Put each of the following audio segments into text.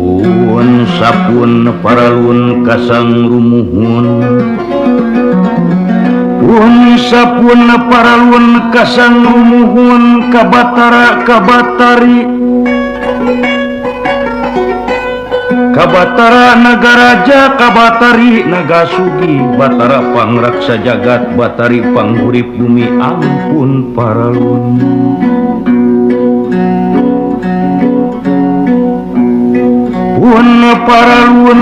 Pun sapun paralun kasang rumuhun, pun sapun paralun kasang rumuhun kabatara kabatari, kabatara nagaraja kabatari nagasugi, batara pangraksa jagat batari panghurip bumi ampun paralun. Pun paralun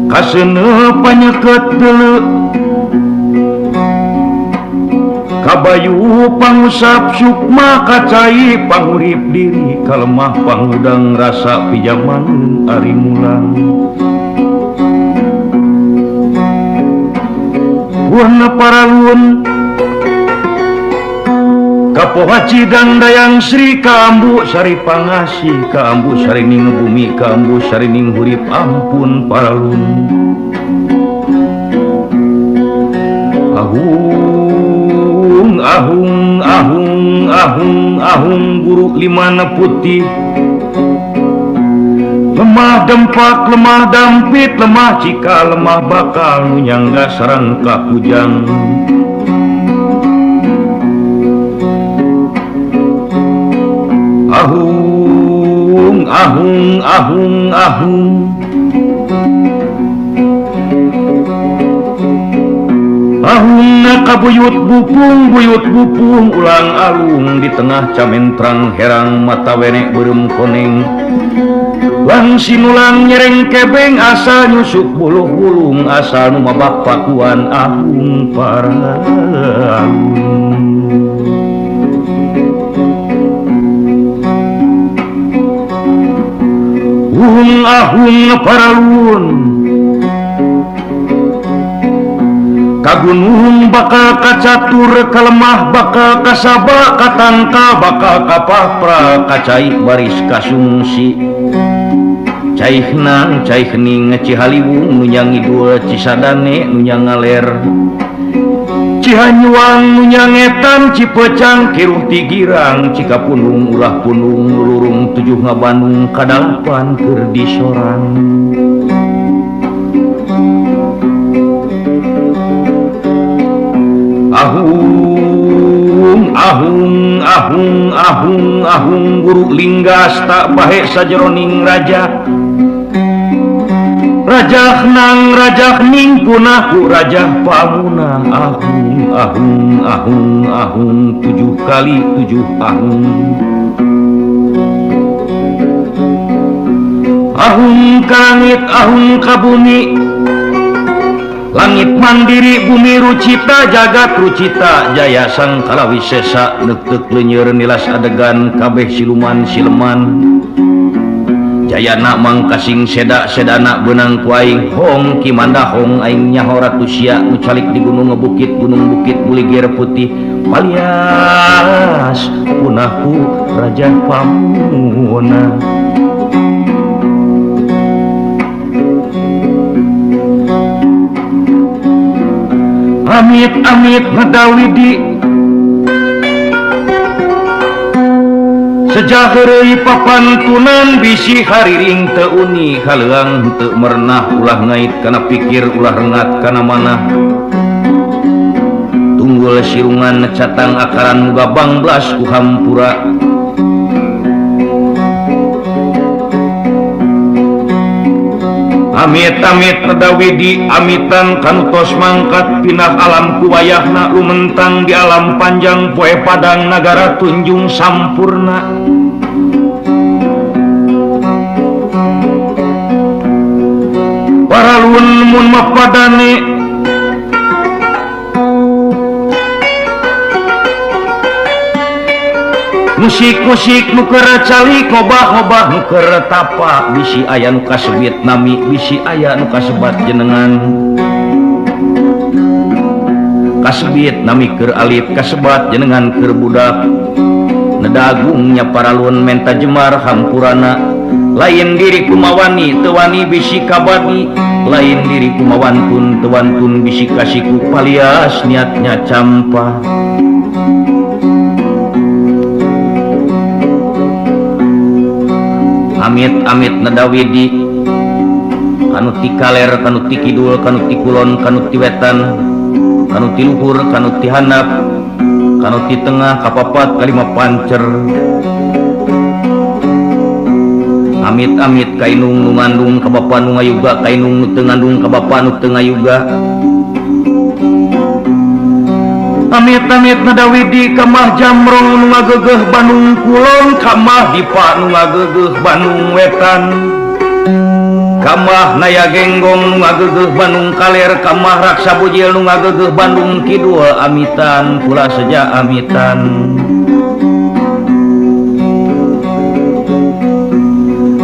kaseuneu panyeket deuleu, kabayu pangusap sukma kacai pangurip diri, kalemah pangudang rasa pijaman ari mulang. Pun paralun kapoha cidang dayang Sri kaambu sari pangasih, kaambu sarining bumi, kaambu sarining hurip ampun paralun. Ahung ahung ahung ahung ahung guru limana putih, lemah dempak lemah dampit lemah cika lemah bakal nunyangga sareng kakujang. Ahung ahung ahung ahung ahung kabuyut bupung buyut bupung ulang alung di tengah camentrang herang mata wenek beureum koneng, lang sinulang nyereng kebeng asal nyusuk buluh bulung asal nu mabak pakuan ahung paralun. Ahung ahung paralun kagunung bakal kacatur kalemah bakal kasaba katangka bakal kapapra kacai baris kasungsi, cai henang cai hening Cihaliwung nu nyangidul Cisadane nu nyangaler, Cihanyuang nu nyangetan Cipecang kiruh Tigirang Cikapunung ulah punung lurung tujuh ngabanung kadalapan keur disorang. Ahung ahung ahung ahung ahung guru linggas tak bahe sajeroning raja, rajah nang rajah ning punahku rajah pamuna. Ahung ahung ahung ahung 7 kali 7 ahung. Ahung ka langit ahung ka bumi, langit mandiri bumi rucita jagat rucita jaya sang kalawisesa neuk-teuk leunyer nilas adegan kabeh siluman sileman. Jayana mangkasing seda sedana benang ku aing hong kimanda hong aing nyaho ratu sia nu calik di gunung ngebukit gunung bukit buligir putih palias punahku raja pamuna. Amit amit madawidi sejak heureuy papantunan bisi hariring teu uni haleuang teu merenah ulah ngait kana pikir ulah rengat kana manah, tunggul sirungan catang akaran muga bangblas ku hampura. Amit amit madawidi amitan kanu tos mangkat pindah alam ku wayahna lumentang di alam panjang poe padang nagara tunjung sampurna. Paralun mun mapadane musik-musik nu keur calik hobah-hobah nu keur tapa bisi aya nu kasebit nami bisi aya nu kasebat jenengan, kasebit nami keur alit kasebat jenengan keur budak. Nedagungnya paralun menta jemar hampurana lain diri kumawani teu wani bisi kabadi, lain diri kumawantun teu wantun bisi kasiku palias niatnya campa. Amit-amit nadawidi kanu ti kaler kanu ti kidul kanu ti kulon kanu ti wetan kanu ti luhur kanu ti handap kanu ti tengah kapapat kalima pancer. Amit-amit kainung nu ngandung ka bapa nu ngayuga kainung nu teu ngandung ka bapa nu teu ngayuga. Amit-amit nadawidi kamah jamrong nu ngageugeuh Bandung kulon kamah dipa nu ngageugeuh Bandung wetan kamah naya genggong nu ngageugeuh Bandung kaler kamah raksa bujil nu ngageugeuh Bandung kidul. Amitan kula seja amitan.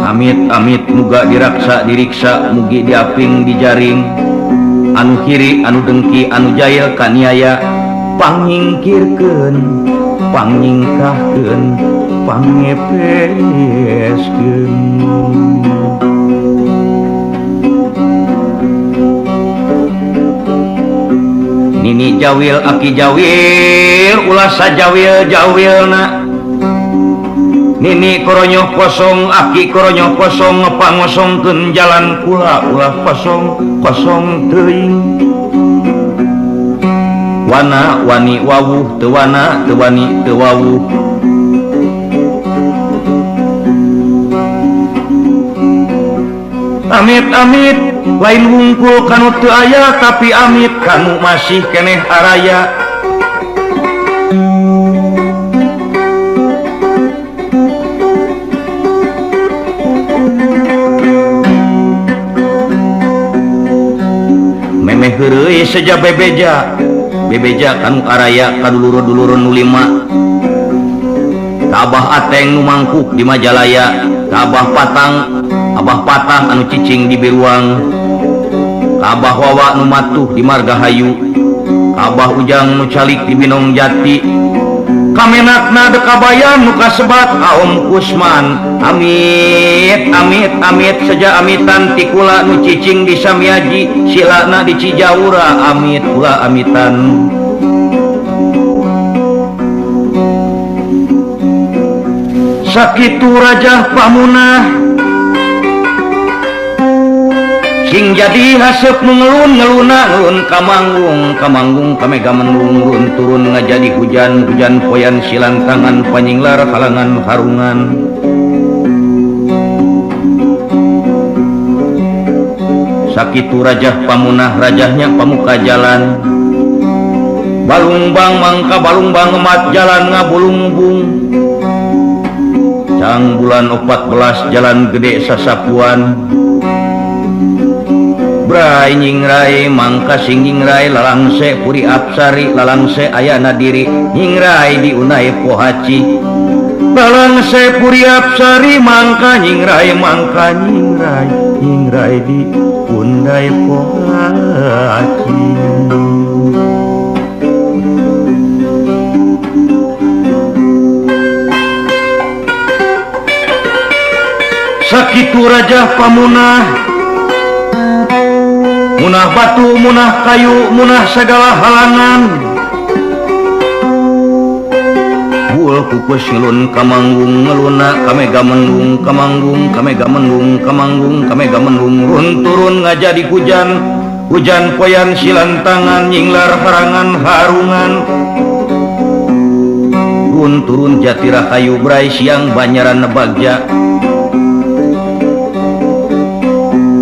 Amit-amit muga diraksa diriksa mugi diaping dijaring anu kiri anu dengki anu jahil kaniaya pangnyingkirkeun pangnyingkahkeun pangngepeskeun. Nini jawil aki jawil ulah sajawil jawilna. Nini koronyoh kosong aki koronyoh kosong ngepangosongkeun jalan kula ulah kosong kosong teuing. Wana wani wawuh teu wana teu wani teu wawuh. Amit-amit lain wungkul kanu teu aya tapi amit kanu masih keneh araya. Memeh heureuy seja bebeja bebeja kanu araya kadulur-dulur nu lima. Ka Abah Ateng nu mangkuk di Majalaya, ka Abah Patang Abah Patah anu cicing di Biruang, ka Abah Wawa nu matuh di Margahayu, ka Abah Ujang nu calik di Binong Jati, kamenakna dekabayan nu kasebat Aom Kusman. Amit amit amit seja amitan tikula nu cicing di Samiaji silana di Cijaura. Amit kula amitan. Sakitu Rajah Pamunah sing jadi haseup nu ngelun ngeluna ngelun kamanggung kamanggung kamega mendung run turun ngajadi hujan hujan poyan silantangan panyinglar halangan harungan. Sakitu Rajah Pamunah rajahnya pamuka jalan balungbang mangka balungbang emat jalan ngabulungbung. Cang bulan 14 jalan gede sasapuan. Brai nyingrai mangka sing nyingrai lalangse puri apsari lalangse ayana diri nyingrai diunai pohaci. Lalangse puri apsari mangka nyingrai mangka nyingrai nyingrai diundai pohaci. Sakitu Rajah Pamunah munah batu munah kayu munah segala halangan. Buul kukus ngelun kamanggung ngeluna kamega mendung kamanggung kamega mendung kamanggung kamega mendung run turun ngajadi hujan hujan poyan silantangan nyinglar harangan harungan. Run turun jatirahayu brai siang banyaran nebagja.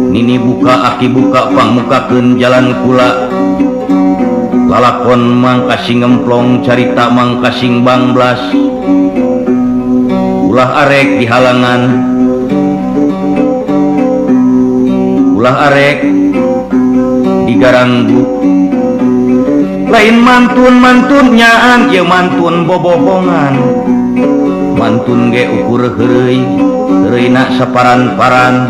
Nini buka aki buka pangmukakeun jalan kula lalakon mangkasing ngemplong carita mangkasing bangblas ulah arek dihalangan ulah arek digaranggu lain mantun-mantun nyaan ieu mantun bobohongan mantun ge ukur heureuy heureuyna saparan-paran.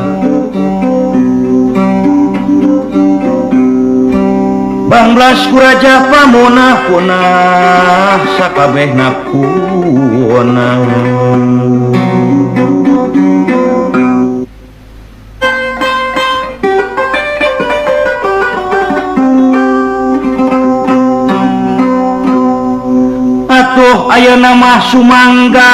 Banglas ku Raja Pamunah punah sakabehna punah. Atuh ayeuna mah sumangga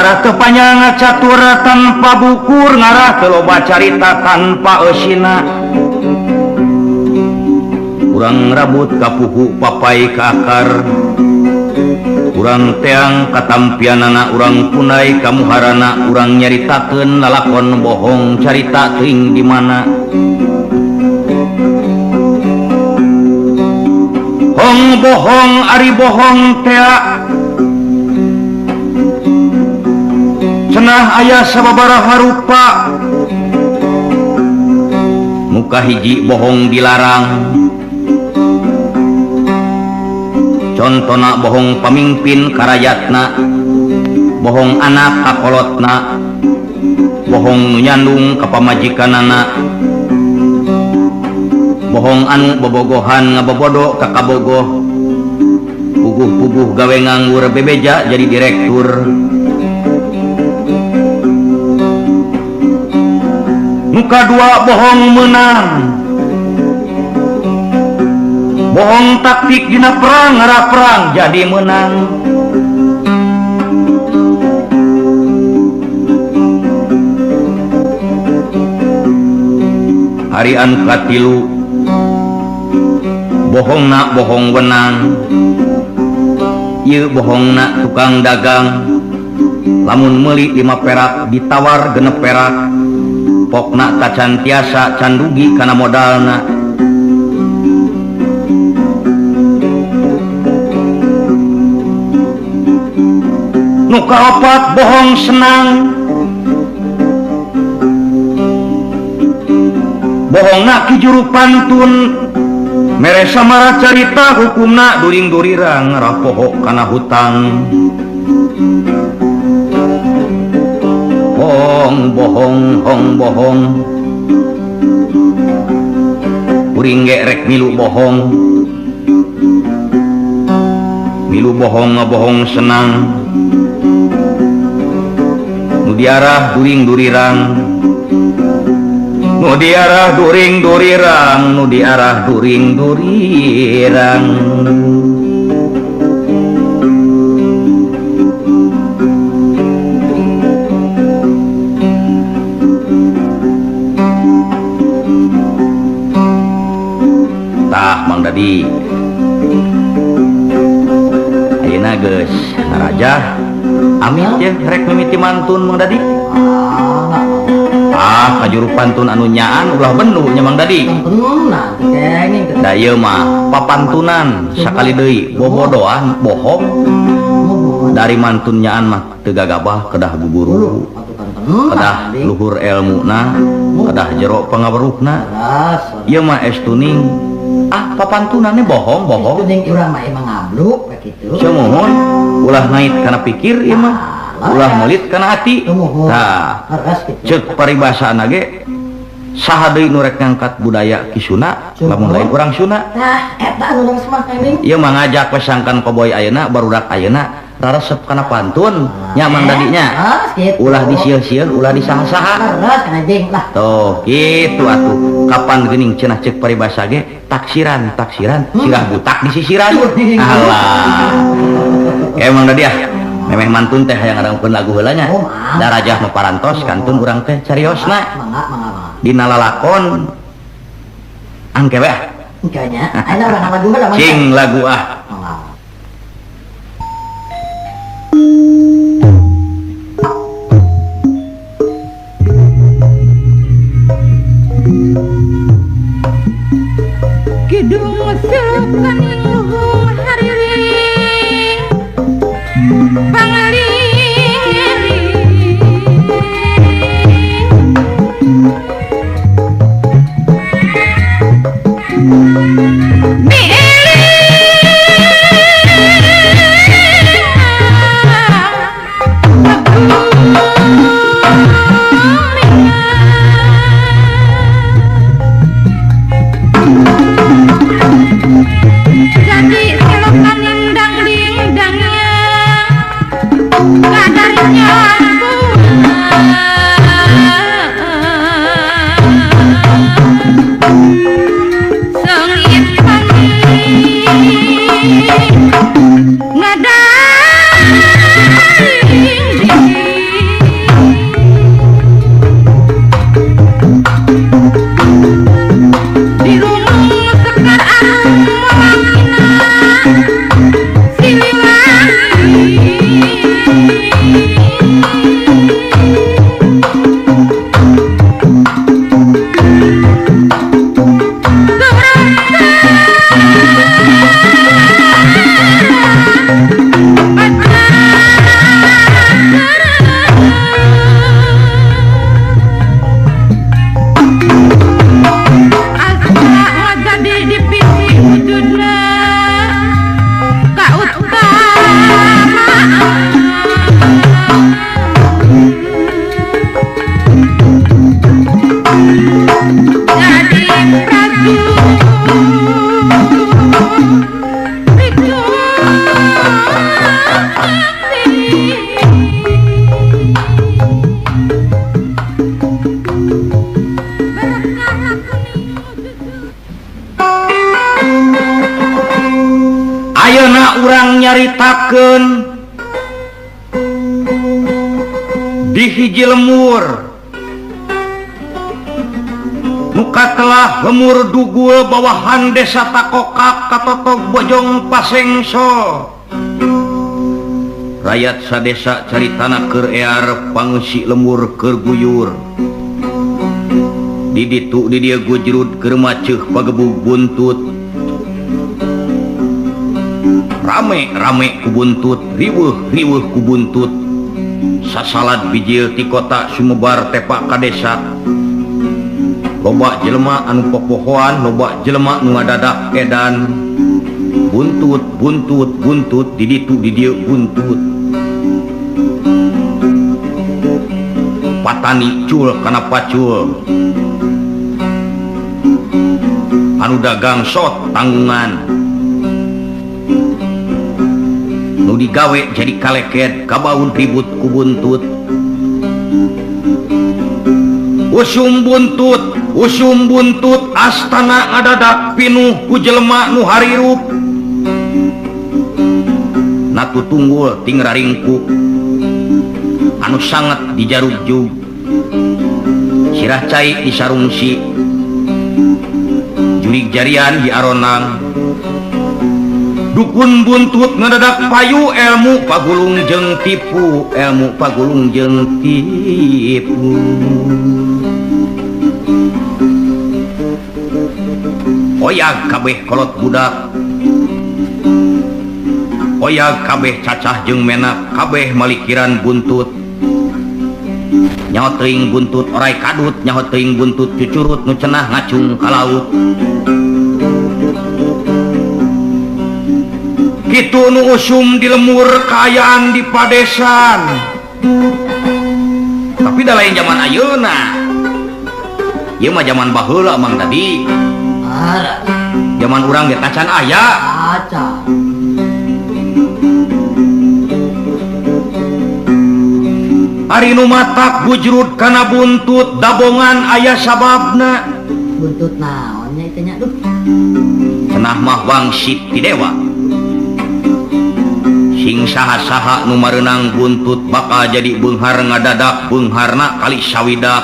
Ngarah teu panjang catur tanpa bukur, ngarah teu loba carita tanpa eusina. Urang rabut ka puhu papai ka akar, urang teang katampianana, urang punai ka muharana, urang nyaritakeun lalakon bohong carita teuing di mana. Hong bohong ari bohong tea, cenah aya sababaraha rupa. Muka hiji bohong dilarang, contona bohong pamimpin karayatna, bohong anak kakolotna, bohong nu nyandung ka pamajikanana, bohong anu bobogohan ngabobodo ka kabogoh, puguh-puguh gawe nganggur bebeja jadi direktur. Muka dua bohong menang, bohong taktik dina perang ngarah perang jadi menang. Hari anu katilu bohongna bohong wenang, ieu bohongna tukang dagang, lamun meuli 5 perak ditawar 6 perak, pokna tacan tiasa can rugi kana modalna. Nu kaopat bohong senang, bohongna ki juru pantun, mere samara carita hukumna during durirang rapoho kana hutang. Bohong bohong hong bohong, kuring ge rek milu bohong, milu bohong ngabohong senang, nu diarah during durirang, nu diarah during durirang, nu diarah during durirang. Tah Mang Dadi, ayeuna geus ngarajah amit ya rek mimiti mantun Mang Dadi. Ah, kajuru pantun anu nyaan ulah bendu nya Mang Dadi. Da ieu mah papantunan sakali deui bobodoan bohong. Dari mantun nyaan mah teu gagabah kedah guguru, kedah luhur elmuna, kedah jero pangaweruhna. Ieu mah estuning. Ah, papantunannya bohong bohong. Estuning urang mah emang ngabluk kitu. Sumuhun ulah ngait kana pikir ieu mah, ulah melit kana hati. Tah, ceuk paribasana ge saha deui nu rek ngangkat budaya Ki Sunda lamun lain urang Sunda. Tah, eta anu leres mah keuning. Ieu mah ngajak we sangkan koboy ayeuna barudak ayeuna raresep kana pantun nya Mang Dadinya. Ulah disieun-sieun, ulah disaha-saha. Tuh, kitu atuh. Kapan geuning cenah ceuk paribasa ge taksiran, taksiran, sirah butak disisiran. Alah. Emang Dadi ah, memeh mantun teh hayang ngarangkeun lagu heula nya. Darajah mah parantos kantun urang teh cariosna. Dina lalakon angke we ah. Engke nya. Ayeuna urang lagu heula. Cing lagu ah. Kidung sekaning luhung hariring pangaliring Ayeuna urang nyaritakeun di hiji lemur nu katelah lemur dugul bawahan desa Takokak katotog Bojong Pasengso. Rakyat sadesa caritana keur ear pangeusi lemur keur guyur. Di ditu di dieu gujrud keur maceuh pagebug buntut. Rame-rame ku buntut, riweuh-riweuh ku buntut. Sasalad bijil ti kota sumebar tepak ka desa. Loba jelema anu popohoan, loba jelema nu ngadadak edan. Buntut, buntut, buntut, di ditu di dieu buntut. Patani cul kana pacul. Anu dagang sot tanggungan. Nu digawe jadi kaleket, kabaun ribut ku buntut. Usum buntut, usum buntut, astana ngadadak pinuh ku jelema nu harirup. Natu tunggul ting raringkuk, anu sanget dijarugjug, sirah cai disarungsi, jurig jarian di aronang. Dukun buntut ngadadak payu ilmu pagulung jeung tipu, ilmu pagulung jeung tipu. Oyag kabeh kolot budak, oyag kabeh cacah jeung menak, kabeh malikiran buntut. Nyaho teuing buntut orai kadut, nyaho teuing buntut cucurut nu cenah ngacung ka laut. Kitu nu usum di lemur kaayaan di padesan. Tapi da lain zaman ayeuna. Ieu mah zaman baheula Mang tadi. Zaman urang ge tacan aya. Acan. Ari nu matak bujrud kana buntut dabongan aya sababna. Buntut naon nya itu nya duh. Cenah mah wangsit ti dewa. Sing saha-saha nu mareunang buntut bakal jadi beunghar ngadadak beungharna kali sawidak.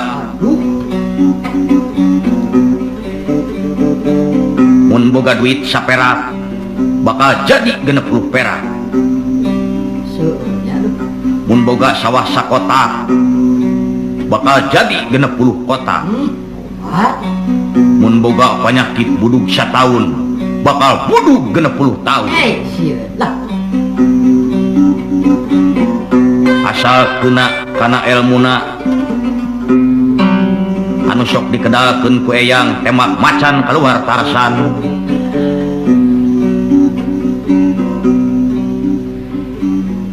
Mun boga duit saperak bakal jadi 60 perak. Mun boga sawah sakotak bakal jadi 60 kotak. Mun boga panyakit budug sataun bakal budug 60 tahun. Asal kena kana elmuna anu sok dikedalkeun ku eyang temak macan keluar tarsan.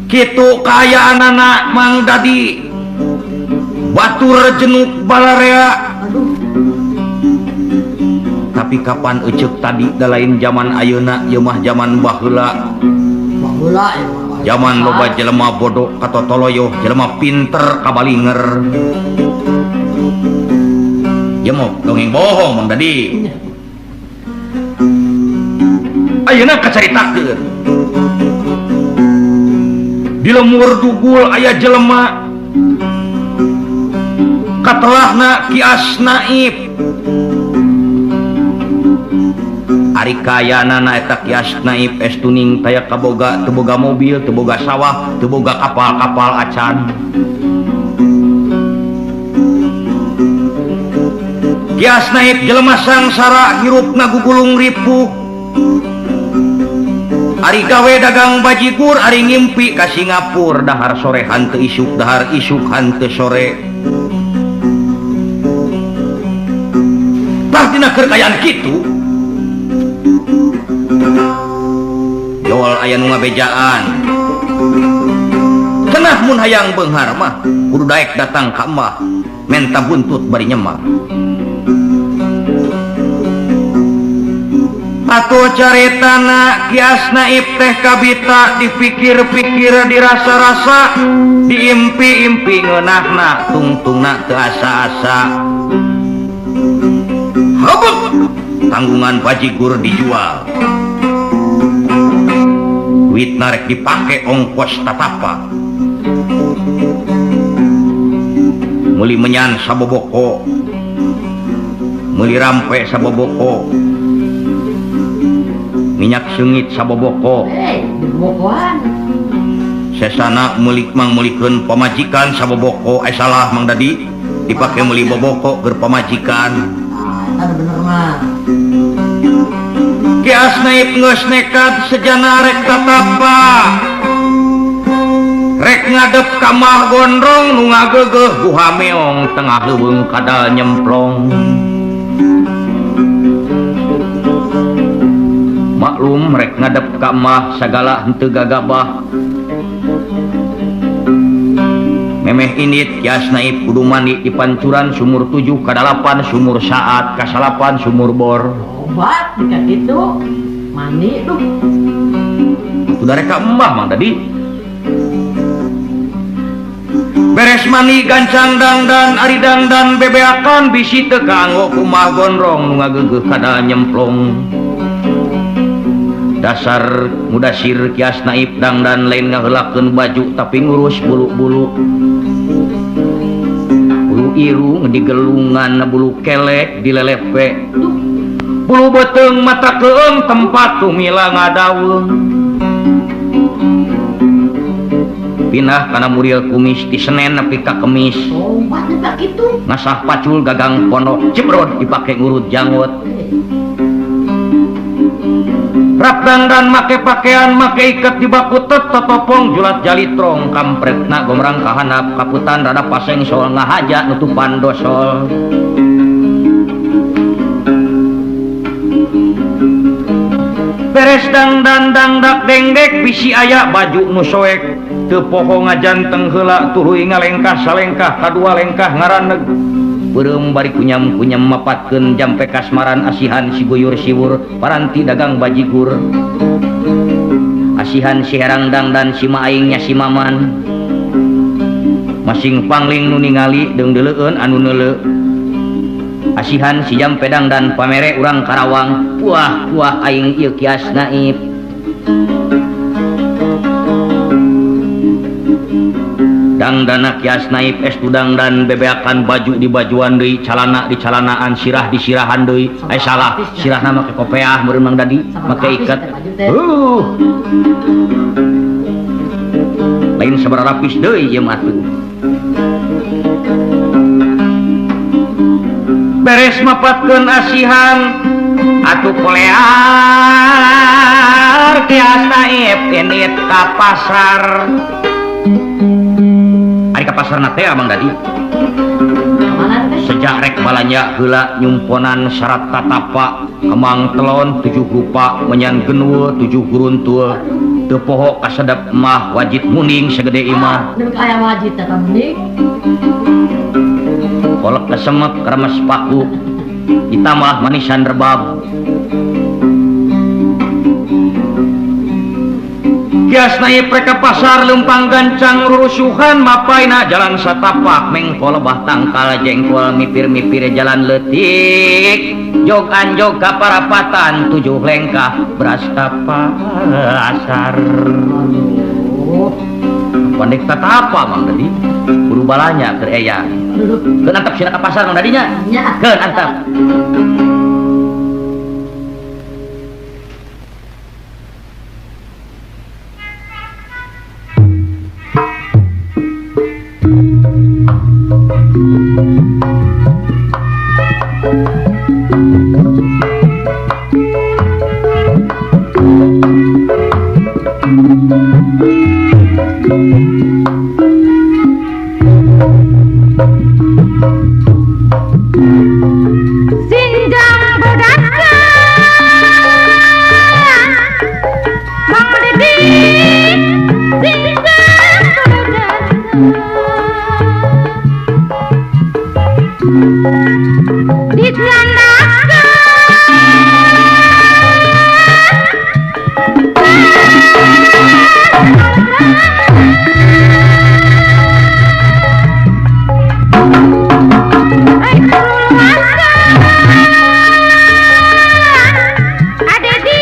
Kitu kaayaanana Mang Dadi batur jenuk balarea. Tapi kapan eceuk tadi da lain zaman ayeuna ieu mah zaman baheula. Baheula zaman loba jelema bodoh katotoloyoh, jelema pinter kabalinger. Ieu mah dongeng bohong Mang Dadi. Ayeuna kacaritakeun. Di lemur dugul aya jelema katelahna Kias Naib. Ari kayanana eta Kias Naib estuning taya kaboga, teu boga mobil, teu boga sawah, teu boga kapal-kapal acan. Kias Naib jelema sangsara hirupna gugulung ripuh. Ari gawe dagang bajigur, ari ngimpi ka Singapura, dahar sore hanteu isuk, dahar isuk hanteu sore. Tah dina keur kaayaan kitu jol aya nu ngabejaan. Cenah mun hayang beunghar mah kudu daek datang ka emah menta buntut bari nyemah. Atuh caritana Kias Naib teh kabita dipikir-pikir dirasa-rasa diimpi-impi ngeunahna tungtungna teu asa-asa. Habuk tanggungan bajigur dijual. Duitna rek dipake ongkos tatapa. Meuli menyan saboboko, meuli rampe saboboko, minyak seungit saboboko. Sesana meulik mang meulikeun pamajikan saboboko. Eh salah Mang Dadi, dipake meuli boboko keur pamajikan. Ah, bener mah. Kias Naib geus nekat sejana rek tatapa. Rek ngadep ka Mah Gondrong nu ngageugeuh guha meong tengah leuweung kadal nyemplong. Maklum rek ngadep ka mah sagala henteu gagabah. Memeh indit Kias Naib kudu mandi di pancuran sumur 7 ka 8 sumur saat ka 8 sumur bor. Obat dika kitu mandi duh. Atuh rek ka emah Mang Dadi. Beres mandi gancang dangdan ari dangdan bebeakan bisi teu kaanggo ku Mah Gondrong nu ngageugeuh kadal nyemplong. Dasar mudasir Kias Naib dangdan lain ngaheulakeun baju tapi ngurus bulu-bulu. Bulu irung digelungan, bulu kelek dilelepe. Bulu beuteung mata keung tempat tumila ngadaweung. Pindah kana muril kumis di Senen nepi ka Kemis. Ngasah pacul gagang pondok cibrod dipake ngurut janggot. Rap dangdan make pakaian make iket di bakutet totopong julat jalitrong kampretna gomrang kahanap kaputan rada paseng sol ngahaja nutupan dosol. Beres dangdan dangdak dengdek bisi aya baju nu soek teu poho ngajanteng heula tuluy ngalengkah salengkah kadua lengkah ngaraneg. Beureum bari kunyam-kunyam mapatkeun jampe kasmaran asihan si guyur siwur paranti dagang bajigur. Asihan si herang dangdan si maaingnya si maman. Masing pangling nu ningali deung deuleueun anu neuleu. Asihan si jampe dangdan pamere urang Karawang. Wah wah aing ieu Kias Naib. Dangdana Kias Naib estu dangdan bebeakan baju di bajuan deui, calana di calanaan, sirah di sirahan deui. Eh salah, sirahna make kopeah meureun Mang Dadi, make iket. Lain sabaraha lapis deui ieu mah atuh. Beres mapatkeun asihan atuh kolear Kias Naib indit ka pasar. Ari ka pasarna teh Mang Dadi. Sejak rek balanja heula nyumponan syarat tatapa, kemang telon 7 rupa, menyan genul 7 guruntul. Teu poho kasedep mah wajit muning segede imah. Nu aya wajit eta muning. Kolek kesemek kremes paku ditambah manisan rebab. Kias Naib rek ka pasar leumpang gancang rurusuhan mapaina jalan satapak mengkol lebah tangkal jengkol mipir-mipir jalan leutik jog anjog ka parapatan 7 lengkah beras ka pasar. Pandek tatapa Mang Dadi kudu balanya keur aya. Keun antep sina ka pasar Mang Dadi nya. Keun antep. Ada di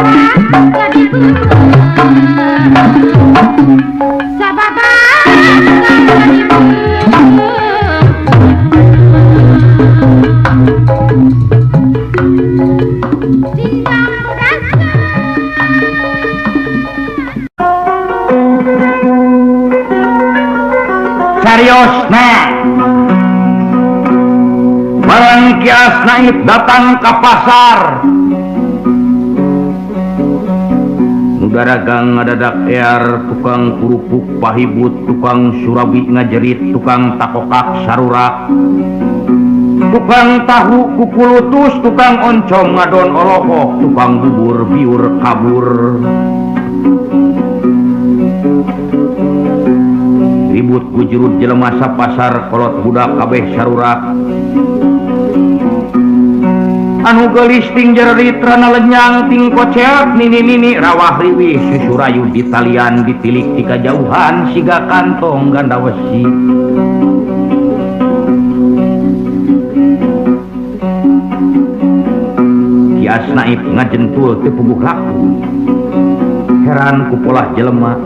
Jadi sababa jadi Cariosna barang Kias Naib datang ke pasar daragang ngadadak ear tukang kerupuk pahibut tukang surabi ngajerit tukang takokak sarurak tukang tahu kukulutus tukang oncom ngadon olohok tukang bubur biur kabur ribut kujurut jelema sapasar kolot budak kabeh sarurak anu geulis ting jerit rana lenyang ting koceak nini-nini rawah riwih susurayu di talian ditilik ti kajauhan siga kantong ganda wesi Kias Naib ngajentul teu puguh laku heran ku polah jelema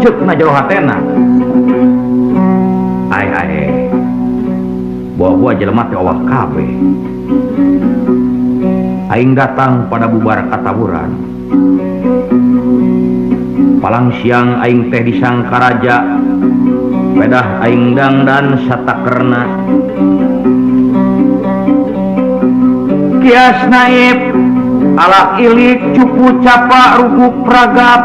ceuk na jero hatena ai ai bawa jelema teh awak kabeh aing datang pada bubar kataburan palang siang aing teh disangkaraja pedah aing dangdan satakerna Kias Naib alak ilik cupu capa ruguk pragap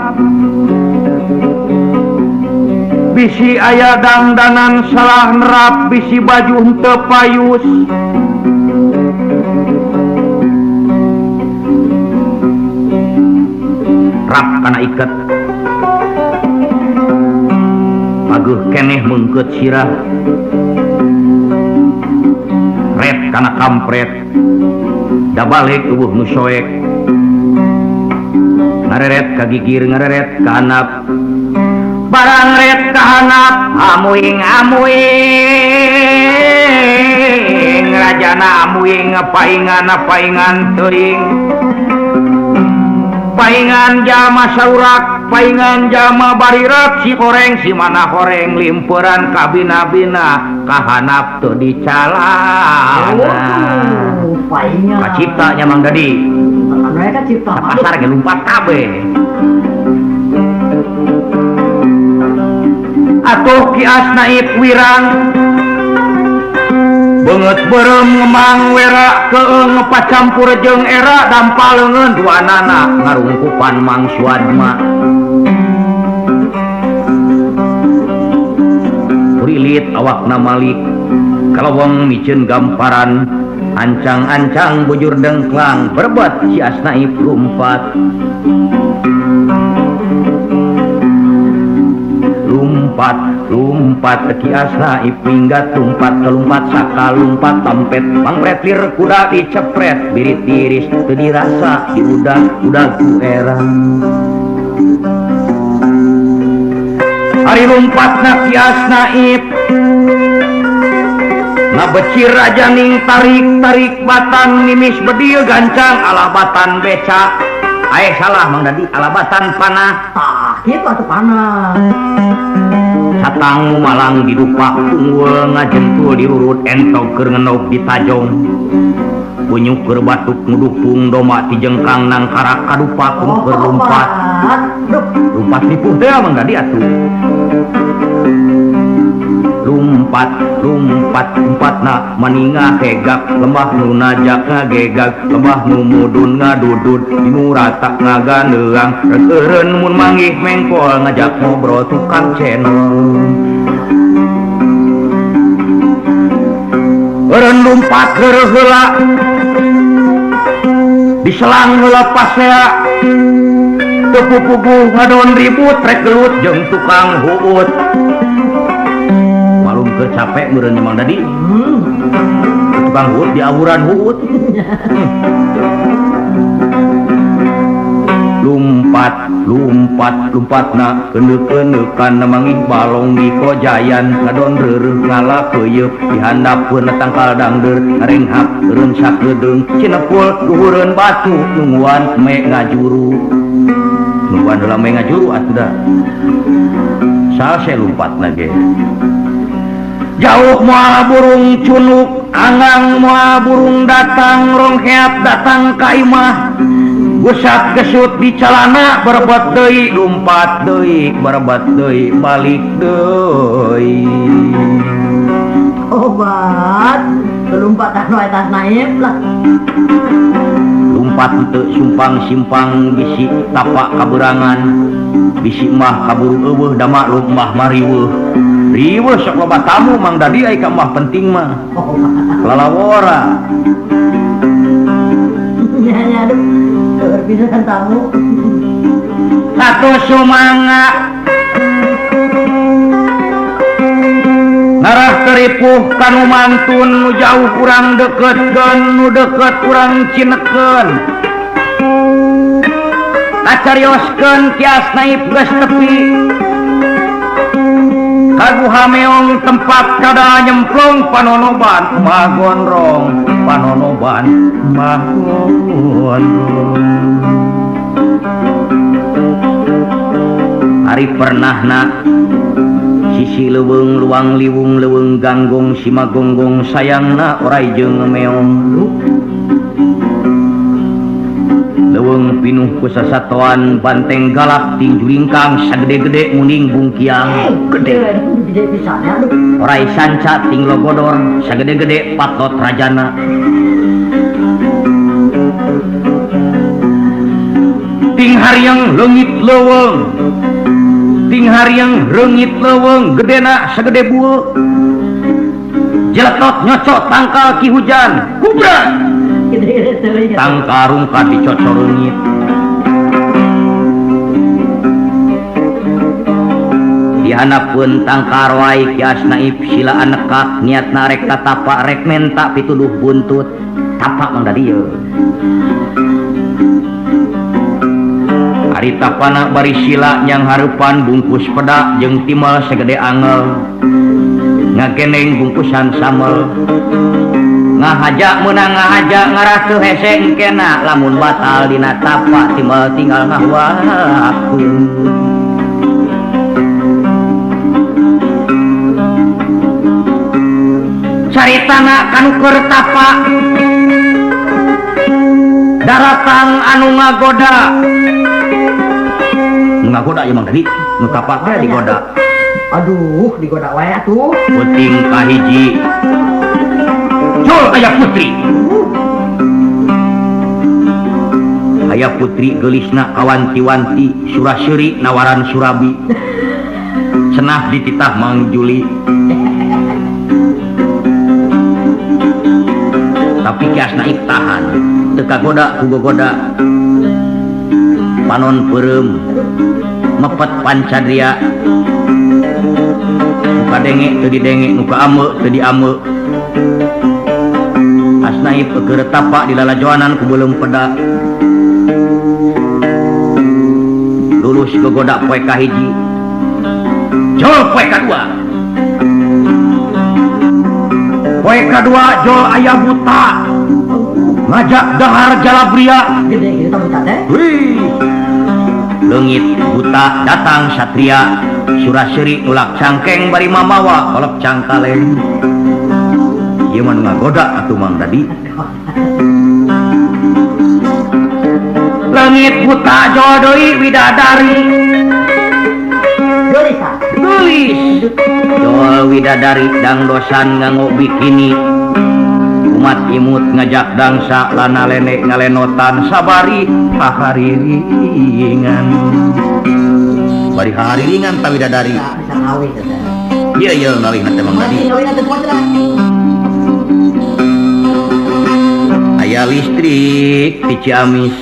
bisi aya dangdanan salah nerap bisi baju henteu payus rap kana iket paguh keneh meungkeut sirah ret kana kampret da balik eueuh nu soek ngareret ka gigir ngareret ka handap barang ret ka handap amuing amuing rajana amuing paingan paingan teuing paingan jalma saurak paingan jalma barirat si horeng si mana horeng limpuran kabina-bina kahanap teu dicalana paingan kacipta nya Mang Dadi mereka cipta pasar ge lumpat kabeh atuh Kias Naib wirang beungeut beureum ngemang wera keung pacampur jeung era dampal leungeun duanana ngarungkupan Mang Suadma Rilit awakna malik kalawang miceun gamparan ancang-ancang bujur dengklang berbet Kias Naib lumpat lumpat lumpat Kias Naib minggat lumpat kelumpat saka lumpat tampet pangpret lir kuda dicepret birit tiris teu dirasa diudag-udag ku era ari lumpatna Kias Naib ngabecir rajaning tarik-tarik batang nimis bedil gancang alabatan beca ae salah Mang Dadi alabatan panah tah kitu atuh panah satang malang didupak tunggul ngajentul dirurut entog keur ngenog ditajong kunyuk keur batuk ngudupung domba ti jengkang nangkarak kadupak keur lumpat lumpat nipuh teh Mang Dadi atuh lumpat lumpat lumpatna maninga hegak lembah nu najak ngagegag lembah nu mudun ngadudud nu rata ngagandeang reureun mun manggih mengkol ngajak ngobrol tukang channel eureun lumpat heureun heula diselang heula pasea teu pupuguh ngadon ribut rek gelut jeung tukang huut malum keur capek meureun Mang Dadi tukang huut diawuran huut lumpat Lumpat lumpat lumpatna keuneukeun mangih balong di kojayan ngadon reureuh ngala keuyeup dihandapeun tangkal dangdeur ngarenghap eureun sakedeung cinepul luhureun batu nungguan me ngajuru nungguan heula me ngajuru atuh da salse lumpatna ge jauh moal burung cunuk angang moal burung datang rongkeap datang ka imah gusap gesut di calana berebet deui lumpat deui berebet deui balik deui obat lompatan wae tas naib lah lumpat teu sumpang-simpang bisi tapak kaberangan bisi mah kaburu eueuh da maklum mah mariweuh riweuh sok loba tamu Mang Dadi ai ka mah penting mah lalawora nya nya aduh pisan tamu satu sumanga ngarah teripuh kanu mantun nu jauh kurang deketkeun nu deket kurang cinekeun kacarioskeun kias naib geus tepi kaguha meong tempat kada nyemplung panonoban mah gondrong panonoban mah gondrong ari pernahna sisi leuweung luang liwung leuweung ganggong simagonggong sayangna orai jeung meong leuweung pinuh ku sasatoan banteng galak ting julingkang sagede-gede muning bungkiang gede orai sanca ting logodor sagede-gede patot rajana ting hariang leungit leuweung ting hariang reungit leuweung gedena sagede bueuk jeletot nyocot tangkal ki hujan kubra tangka rungkad dicocor reungit dihanapeun tangka roai kias naib sila anekak niatna rek tatapak rek menta pituduh buntut tapak Mang Dadi ieu ari tapana bari sila nyang hareupan bungkus pedak jeung timal segede angel ngagendeng bungkusan samel ngahaja meunang ngahaja ngarah teu hese engkena lamun batal dina tapa timal tinggal ngahuakeun caritana kanu keur tapa daratang anu ngagoda ngagoda ieu Mang Dadi nu tapa teh digoda aduh digoda wae atuh penting kahiji jol aya putri aya putri geulisna kawanti-wanti suraseuri nawaran surabi cenah dititah Mang Juli tapi kias naik tahan teu kagoda ku gogoda panon peureum mepet pancadria muka denge teu didenge muka ame teu diame asnaib keur tapak di lalajoanan ku beuleum peda lulus gogoda poe kahiji jol poe kadua poe kadua jol aya buta ngajak dahar jalabria gede gitu buta teh wih leungit buta datang satria suraseri nulak cangkeng bari mamawa kolep cangkaleng ieu mah nu ngagoda atuh Mang Dadi leungit buta jol deui widadari geulis ah geulis jol widadari dangdosan nganggo bikini umat imut ngajak dangsa lana lenek ngalenotan sabari hahariringan bari hahariringan ta widadari bisa ngawih teh ieu ieu ngawihna teh Mang Dadi aya listrik di Ciamis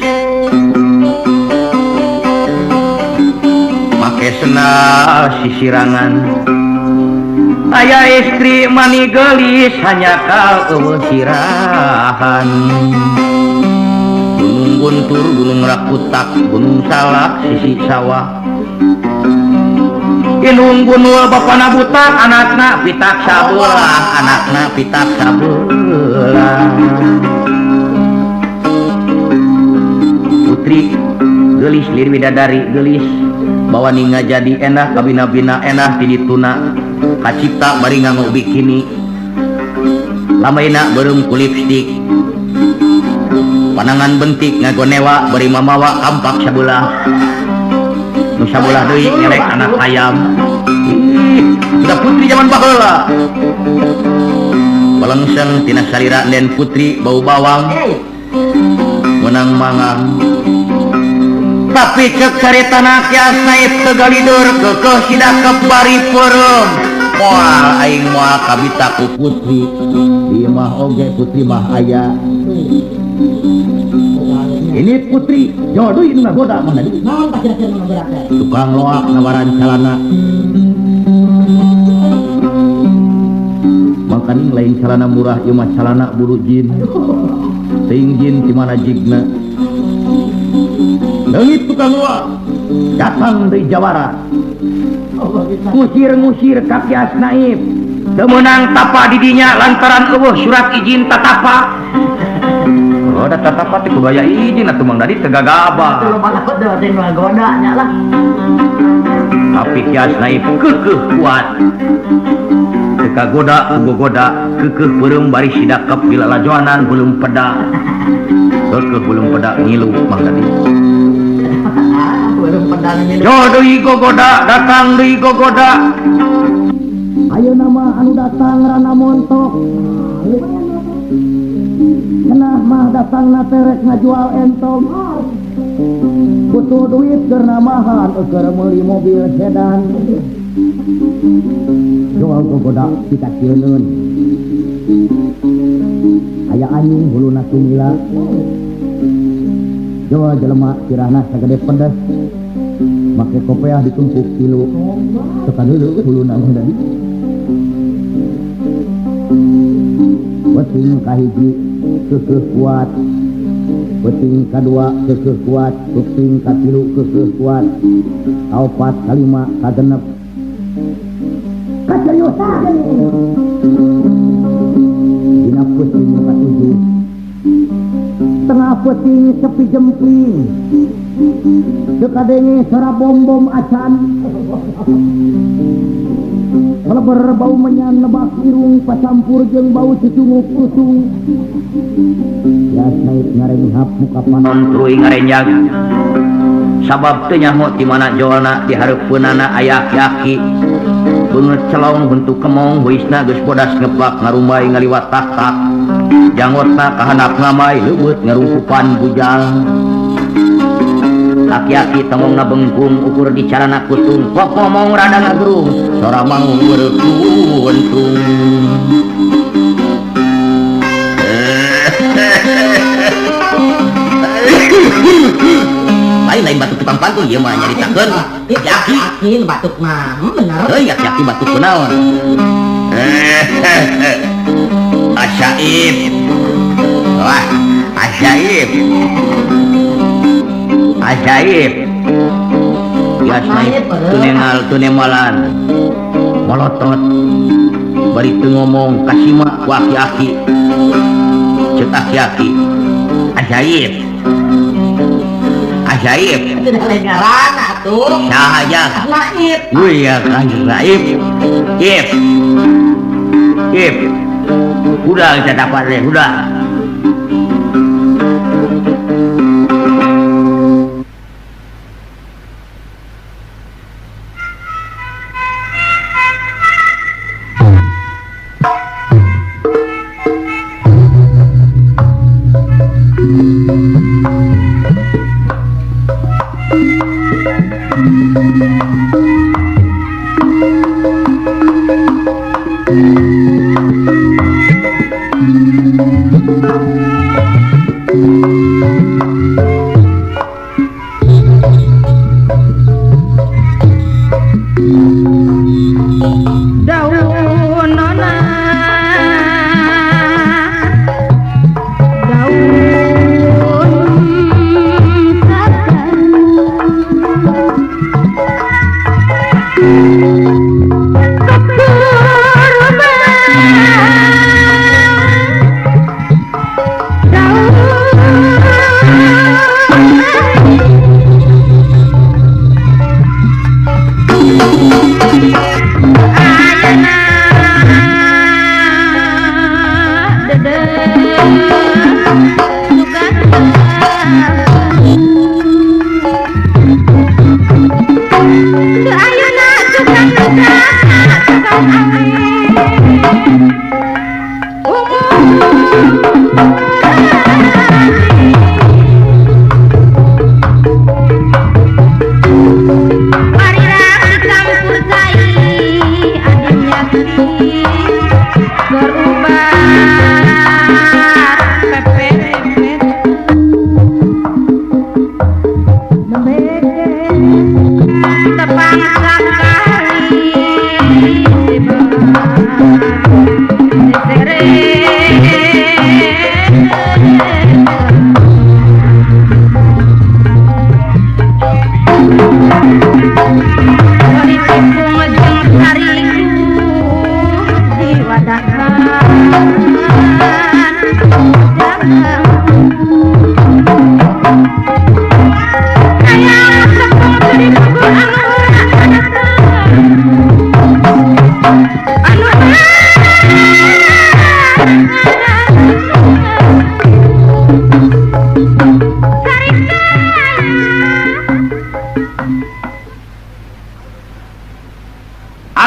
make sendal sisirangan aya istri mani geulis hanya kal eueuh sirahan. Guntur, Gunung Rakutak, Gunung Salak, sisi sawah. Inung gunul bapana butak, anakna pitak sabelah, anakna pitak sabelah. Putri gelis lir widadari gelis, bawa ninga jadi enah, kabina-bina enah ti dituna, kacipta bari nganggo bikini. Lamaina beureum ku lipstik. Panangan bentik ngagonewa bari mamawa kampak sabelah. Nu sabelah deui ngelek anak ayam. Ih, sudah putri zaman baheula. Balengseng tina salira den putri bau bawang. Menang mangang. Tapi cek caritana Kias Naib teu galidur keukeuh sidakep bari peureum. Moal aing moal kabita ku putri. Di imah oge putri mah aya. Ini putri jauh deui nu ngagoda mah tadi. Naon tah kira-kira nu ngagoda teh? Tukang loak nawaran calana. Mangkaning lain calana murah ieu mah calana buru jin. Teuing jin di mana jigna. Leungit tukang loak datang deui jawara. Ngusir-ngusir ka Kias Naib. Teu meunang tapa di dinya lantaran eueuh surat izin tatapa. Oh, da tatapa teh kudu aya izin atuh Mang Dadi teu gagabah. Atuh loba laut teh teh ngagoda nya lah. Tapi Kias Naib keukeuh kuat. Teu kagoda gogoda, keukeuh beureum bari sidakep dilalajoanan beuleum peda. Keukeuh beuleum peda ngilu Mang Dadi. Beuleum peda ngilu. Jo deui gogoda, datang deui gogoda. Ayeuna mah anu datang rana montok. Cenah mah datangna terek ngajual entong. Butuh duit keur namahan keur meuli mobil sedan. Jual gogoda pikacieun. Aya anjing huluna sumila. Jual jelema sirahna sagede pedes. Make kopeah ditumpuk tilu. Tekan heuleuh huluna mah tadi. Peuting kahiji keukeuh kuat, peuting kadua keukeuh kuat, peuting katilu keukeuh kuat, kaopat kalima kagenep. Kaseriusan. Dina peuting katujuh, tengah peuting sepi jempling, teu kadenge sora bom-bom acan. Kaleber bau menyan lebak irung pacampur jeung bau cucunguk usung. Kias Naib ngarenghap muka panon tuluy ngarenjag. Sabab teu nyaho di mana jolna di hareupeunana aya aki-aki. Beungeut celong bentuk kemong huisna geus bodas ngeplak ngarumbay ngaliwat tak-tak. Janggotna kahandap ngamai leuweut ngarungkupan bujang. Aki-aki tongongna bengkung ukur di carana kutung kok ngomong rada ngagerung sora mangung berkuntung. Lain-lain batuk tukang pantun ieu mah nyaritakeun aki-aki aki batuk mah bener. Heuy aki-aki batuk kunaon. Ajaib. Wah, ajaib. Ajaib. Kias Naib tunengal tunemalan. Molotot. Bari teu ngomong kasima ku aki-aki. Ceuk aki-aki. Ajaib. Ajaib. Tidak lain ngaran atuh. Saha aja? Naib. Wih ya Naib. Ip. Ip. Udah kita dapat deh, udah.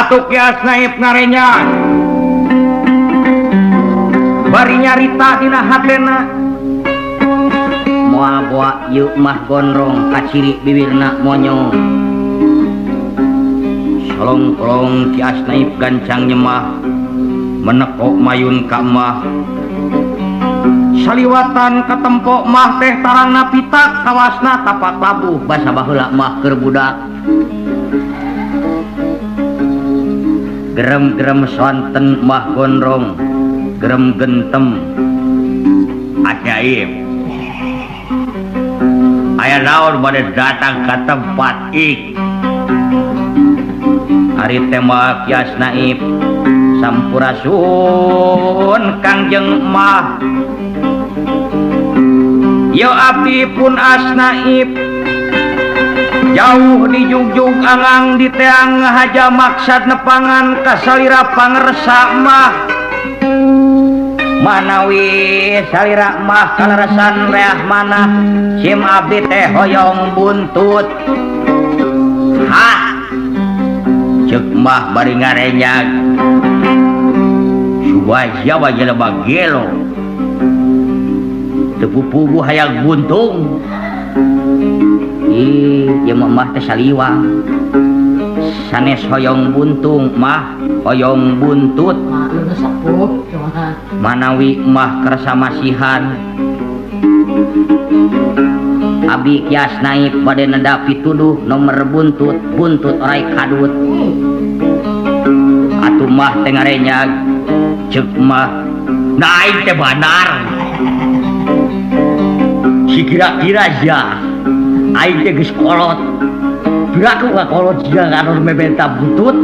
Atuh Ki Asnaib ngarenya bari nyarita dina hatena moal boa ieu mah gondrong kaciri bibirna monyong solong-kolong Ki Asnaib gancang nyemah menekok mayun ka mah saliwatan katempok mah teh tarangna pitak kawasna tapak labuh basa baheula mah keur budak gerem-gerem sonten mah gondrong gerem gentem ajaib aya naon bade datang ka tempat ik ari tema Ki Asnaib sampurasun Kangjeng Mah yo abdi pun Asnaib jauh dijugjug angang di teang haja maksad nepangan kasalira pangersa mah manawi salira mah kaleresan reah manah sim abdi teh hoyong buntut ha ceuk mah bari ngarenyag subaya bae jelema gelo teu pupuguh hayang buntung ih ieu mah teh saliwang sanes hoyong buntung mah hoyong buntut manawi mah kersa masihan abi Ki Asnaib bade neda pituduh nomor buntut buntut orai kadut atuh mah teh ngarenyag ceuk mah nah aing teh banar si kira-kira sia aing teh geus kolot piraku ka kolot sia anu mebenta buntut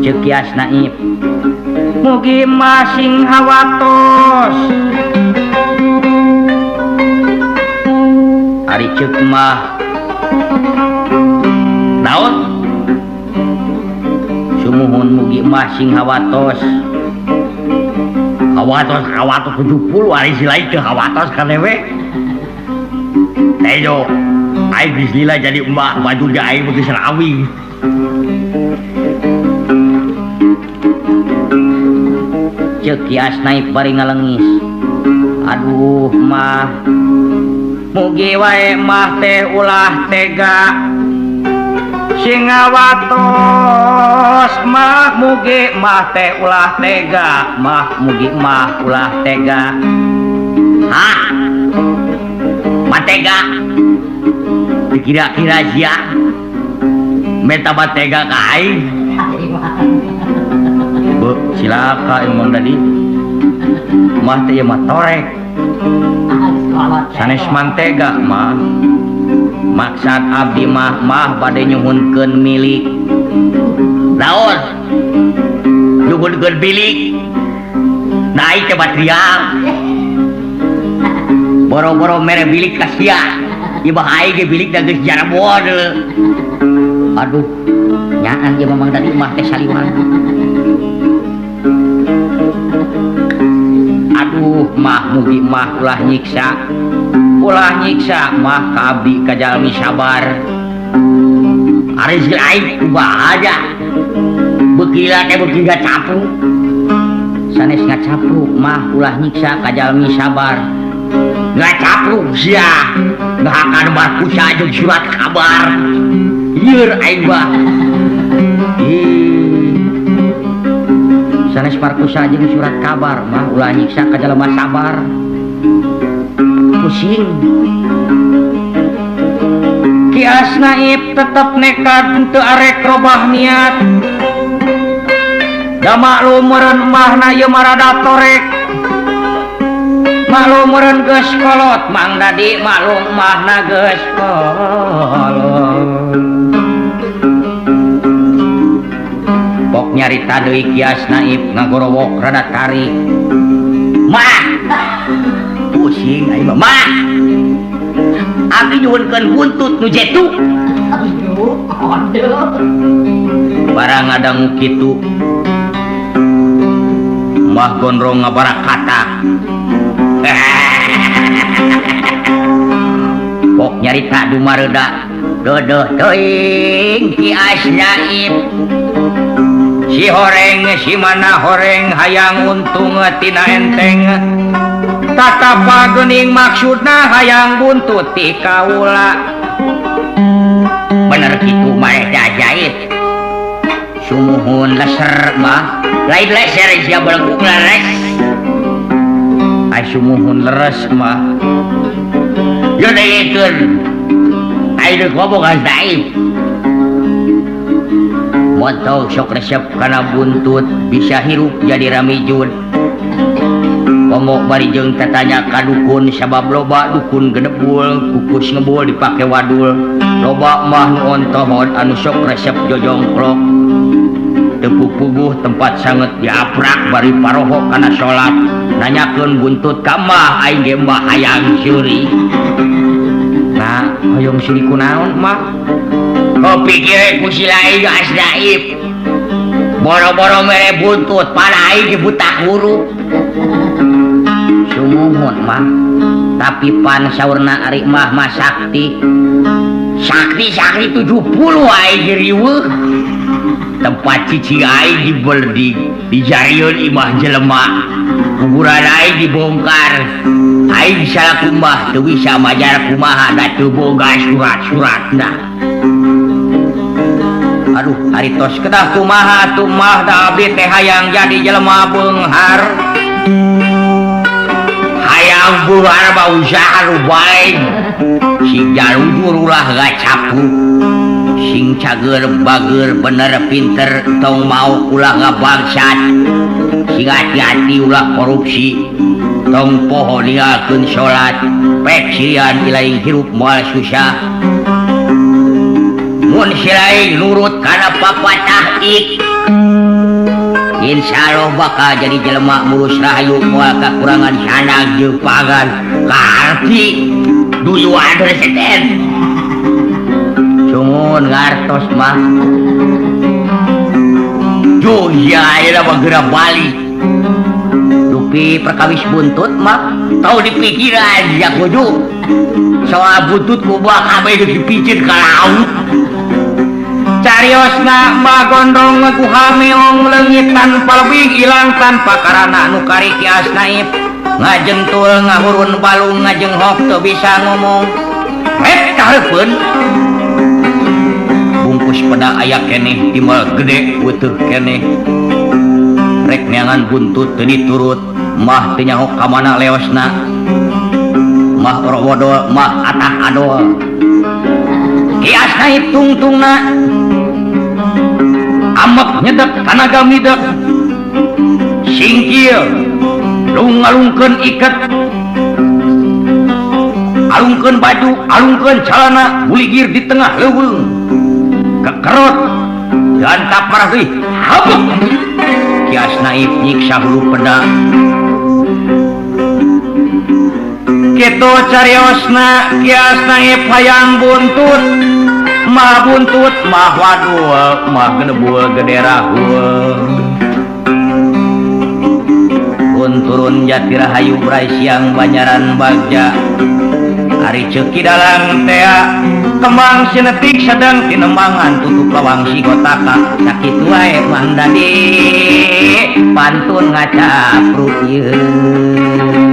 ceuk Ki Asnaib mugi masing hawatos ari ceuk mah naon sumuhun mugi mah sing hawatos hawatos hawatos 70 ari si lain teu hawatos ka dewe tejo aing geus lila jadi emak baju ge aing geus rawi ceuk Ki Asnaib bari ngalengis aduh mah mugi wae mah teh ulah tega sing ngawatos mah mugi mah teh ulah tega mah mugi mah ulah tega hah matega dikira-kira sia meta matega ka aing bu silaka emang tadi mah teh mah torek sanes mantega mah maksad abdi mah mah bade nyuhunkeun milik naon nyuhunkeun bilik naik ke batriang boro-boro mere bilik ka sia ieu mah aing ge bilik da geus jarabon aduh nyaan ieu mamang tadi mah teh saliwang aduh mah mugi mah ulah nyiksa mah ka abdi ka jalmi sabar ari si aing kumaha aja beuki teh beuki ngacapruk sanes ngacapruk mah ulah nyiksa ka jalmi sabar ngacapruk sia ngahakan markusa jeung surat kabar lieur aing mah sanes markusa jeung surat kabar mah ulah nyiksa ka jalma sabar pusing Ki Asnaib tetep nekat teu arek robah niat da maklum meureun emahna ieu mah rada torek maklum meureun geus kolot Mang Dadi maklum emahna geus kolot pok nyarita deui Ki Asnaib ngagorowok rada tarik mah pusing aing mah mah abdi nyuhunkeun buntut nu jetu barang ngadangu kitu mah gondrong ngabarakata pok nyarita dumareuda Dodoh teuing Ki Asnaib si horeng si mana horeng hayang untung tina enteng tatapa geuning maksudna hayang buntut ti kaula bener kitu mah ajaib sumuhun leser mah lain leser sia belengkung leres ai sumuhun leres mah yo degekeun ai deuk ngomong ajaib montong sok resep kana buntut bisa hirup jadi ramijun komo bari jeung tatanya ka dukun sabab loba dukun genebul kukus ngebul dipake wadul loba mah nu ontohon anu sok resep jojongklok teu puguh tempat sanget diaprak bari paroho kana salat nanyakeun buntut ka mah aing ge mah hayang seuri nah hoyong seuri kunaon mah kau pikir ku si lain Asnaib boro-boro mere buntut pada aing buta huruf sumuhun mah tapi pan saurna ari mah mah sakti sakti sakti 70 aing riweuh tempat cici aing dibeldi dijarieun imah jelema kuburan aing dibongkar aing salaku mah teu bisa majar kumaha da teu boga surat-suratna. Aduh ari tos kedah kumaha atuh mah da abdi teh hayang jadi jelema beunghar hayang beunghar mah usaha nu bae sing jarujur ulah gacapu sing cager bager bener pinter tong mau ulah ngabangsat sing hati-hati ulah korupsi tong poho ninggalkeun salat pek sirian ilaing hirup moal susah mun silaing nurut kana papatah ik insyaallah bakal jadi jelema mulus rahayu moal kakurangan sandang jeung pangan kaarti duyuan reseten sumuhun ngartos mah Jogja ayeuna mah geura balik dupi perkawis buntut mah tau dipikiran ya kudu soal buntut kumaha kabeh geus dipicir ka laut cariosna mah gondrong ku hameong leungit tanpa lebih ilang tanpa karana nu kari Ki Asnaib ngajentul ngahurun balung ngajenghok teu bisa ngomong rek kahareupeun bungkus pada aya keneh timbal gede weuteuk keneh rek neangan buntut teu diturut mah teu nyaho ka mana leosna mah orowodol mah atah adol Ki Asnaib tungtungna amek nyedek kanaga midek singkil lungalungkeun iket alungkeun baju alungkeun calana buligir di tengah leuweung kekerot gantap marah deui habuk Ki Asnaib nyiksa hulu peda kitu cariosna Ki Asnaib hayang buntut mah buntut mah wadul mah genebul gede rahul turun jati rahayu brai siang banyaran bagja ari ceuki dalang tea kembang sinetik sedang tinembangan tutup lawang si gotaka sakitu wae Mang Dadi pantun ngacapruk ieu.